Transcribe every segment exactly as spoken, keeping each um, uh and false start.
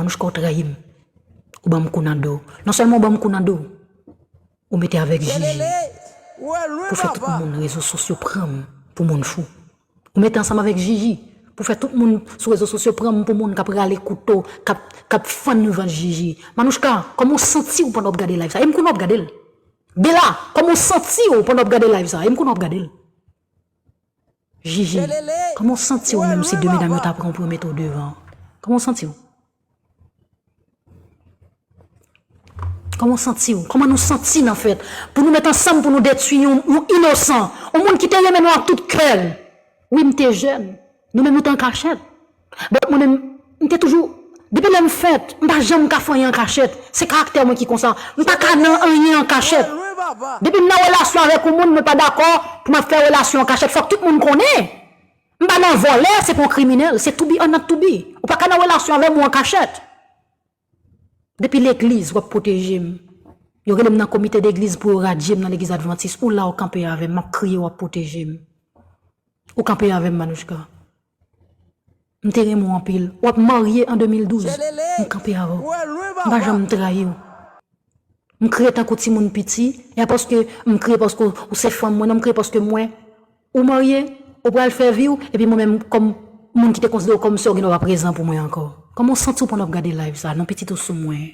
Manouchka, ou trayi m. Ou ban m kou nan do. Non sèlman ou ban m kou nan do, ou mete avèk Jiji pou fè tout moun rezo sosyo pran m pou moun fou. Ou mete ansanm avèk Jiji pou fè tout moun sou rezo sosyo pran m pou moun k ap rale kouto, k ap, k ap fann vant Jiji. Manouchka, kòman w santi w pandan w ap gade live sa? E m konnen w ap gade l. Bela, kòman w santi w pandan w ap gade live sa? E m konnen w ap gade l. Jiji, kòman w santi w menm si de medam yo ta pran w pou yo mete w devan? Kòman w santi w? Kòman w santi w? Kòman nou santi n anfèt? Pou nou met ansanm pou nou detwi yon, yon inosan, yon moun ki te renmen nou ak tout kè l. Wi, m te jèn. Nou menm nou te an kachèt. But mwen menm, m te toujou, depi lè m fèt, m pa janm ka fè anyen an kachèt. Se karaktè mwen ki konsa. M pa ka nan anyen an kachèt. Depi m nan relasyon avèk yon moun, mwen pa dakò pou m ap fè relasyon an kachèt. Fòk tout moun konnen. M pa nan vòlè, se pa yon kriminèl. Se to be or not to be. Ou pa ka nan relasyon avè m ou an kachèt. Depi legliz, w ap pwoteje m. Yo rele m nan komite degliz pou yo radye m nan legliz advantis. Ou la, ou kanpe avè m, m ap kriye, w ap pwoteje m. Ou kanpe avè m, Manouchka. M te renmen w anpil. W ap marye an de mil douz. M kanpe avè w. M pa janm trayi w. M kriye tankou timoun piti. E pa paske m kriye paske w se fanm mwen, non, m kriye paske m wè ou marye, ou pral fè vi w, epi mwen menm, kòm moun ki te konsidere w kòm sè, w gen dwa pa prezan pou mwen ankò. Kòman w santi w pandan w ap gade live sa? Non, pitit ou sou mwen.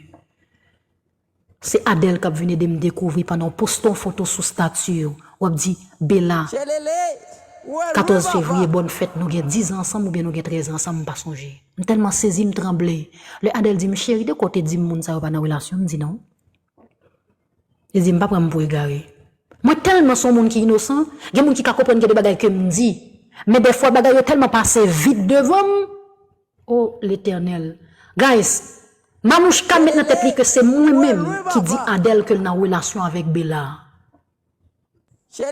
Se Adèl k ap vin ede m dekouvri pandan w poste yon foto sou stati w. W ap di, Bela, katòz fevriye, bòn fèt, nou gen diz an ansanm oubyen nou gen trèz an ansanm, m pa sonje. M tèlman sezi, m tranble. Lè Adèl di m, cheri, de kote di m moun sa yo pa nan relasyon, m di non. Li di, m pa pran m pou egare. Mwen tèlman se yon moun ki inosan, gen moun ki ka konprann gen de bagay ke m di. Men dèfwa bagay yo tèlman pase vit devan m. O Letènèl. Guys, Manouchka met nan tèt li ke se mwen menm ki di Adèl ke l nan relasyon avèk Bela.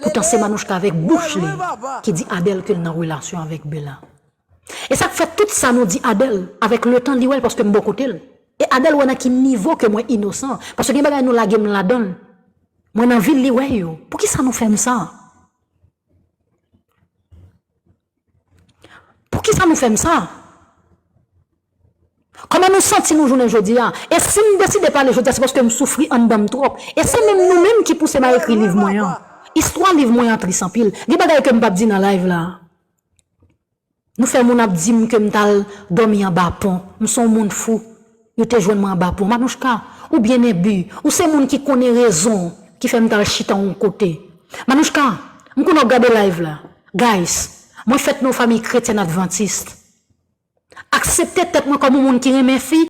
Poutan se Manouchka avèk bouch li ki di Adèl ke l nan relasyon avèk Bela. E sa k fè tout sa nou di Adèl, avèk letan li wè l paske m bò kote l. E Adèl wè nan ki nivo ke mwen inosan. Paske gen bagay nou lage m ladan l. Mwen nan vi l, li wè yo. Poukisa nou fè m sa? Poukisa nou fè m sa? Kòman nou santi nou jounen jodi a? E si m deside pale jodi a, se paske m soufri anndan m twòp. E se menm nou menm ki pouse m al ekri liv mwen an. Istwa liv mwen an tris anpil. Gen bagay ke m p ap di nan live la. Nou fè moun ap di m ke m t al dòmi anba pon. M se yon moun fou. Yo te jwenn mwen anba pon. Manouchka, ou byen enbi. Ou se moun ki konnen rezon ki fè m t al chita yon kote. Manouchka, m konnen w ap gade live la. Guys, mwen fèt nan yon fanmi kretyèn advantis. Aksepte tèt mwen kòm yon moun ki renmen fi,